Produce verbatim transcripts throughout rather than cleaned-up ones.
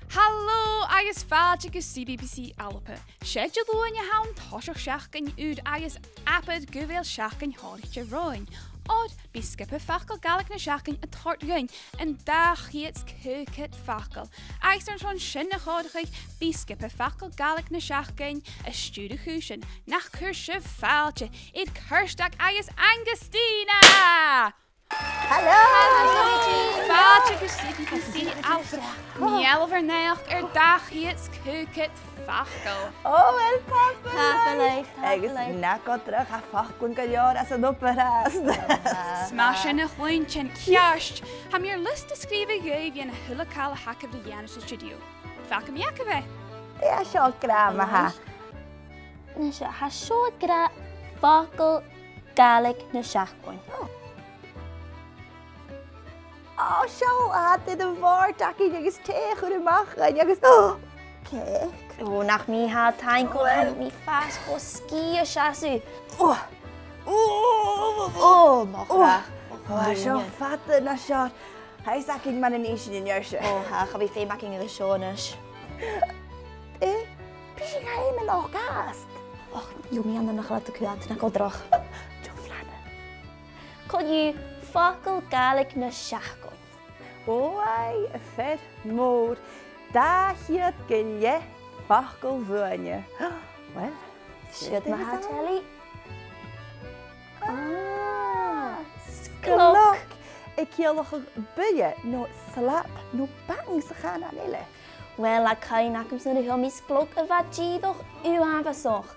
Halò agus fàilte gu CBBC ALBA. 'S e Diluain a th' ann, toiseach seachdain ùr agus abair gu bheil seachdain shònraichte romhainn. Oir bidh sgioba Facal Gàidhlig na Seachdain a' toirt dhuinn an dà cheud 's a còig ceud facal. Agus airson sin a chomharrachadh, bidh sgioba Facal Gàidhlig na Seachdain a' stiùireadh chùisean. Nach cuir sibh fàilte air Kirsty agus Angustina! Hello! Fàilte gu CBBC ALBA. Meal ur naidheachd air dà cheud 's a còig ceud facal. Ò, uill, tapadh leibh. Tapadh leibh, tapadh leibh. Agus nach eil dragh, tha faclan gu leòr anns an obair fhathast. 'S math sin a chluinntinn. Ceart, tha mi air liosta sgrìobhadh dhuibh dhen a h-uile càil a th' agaibh ri dhèanamh san stiùidio. Fàgaidh mi agaibh e. Dè tha seo ag ràdh, ma-thà? Nise, tha seo ag ràdh Facal Gàidhlig na Seachdain. Ò, seall, tha iad air a' bhòrd againn agus tè a chur a-mach dhuinn agus, ò, cèic. Ò, nach mi tha, taing dhut, tha mi a' fàs cho sgìth an seo. Ò, ò, ò, mo chreach, mo chreach. Ò, seo fada nas fheàrr. Tha fhios againn mar a nì sinn an uair sin. Ò, tha, cha bhi feum againn air a seo a-nis. Eh, bidh sinn ga fheumail a-nochd fhathast. Och, gheibh mi ann nach eil iad a' coimhead, nach eil dragh. Deagh phlana. Co-dhiù, Facal Gàidhlig na Seachdain. Ò, aidh, a fhear mòr. Dà cheud gu leth facal bhuaine. Uill, siud ma-thà, Telly. Ah, sgloc. Sgloc. A' ciallachadh buille no slap no bang sa chànan eile. Uill, tha cuimhne agamsa nuair a fhuair mi sgloc a bha dìreach uabhasach.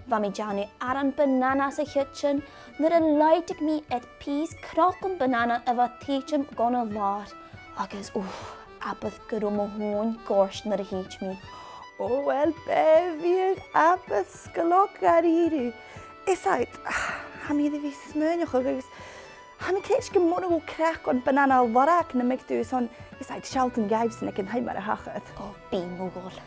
Bha mi a' dèanamh aran banana sa chidsin nuair a làidig mi air pìos crògan banana a bha a' tuiteam gun an làr. Agus, ùff, abair gun robh mo thòin goirt nuair a thuit mi. Ò, uill, bha e, bha e abair sgloc dha-rìribh. Is e, tha mi air a bhith a' smaoineachadh agus tha mi a' creidsinn gum b' urrainn dhomh craiceann banana a lorg nam biodh tu airson, is e, sealltainn dhaibhsan aig an taigh mar a thachair. Ò, bidh mi a' dol.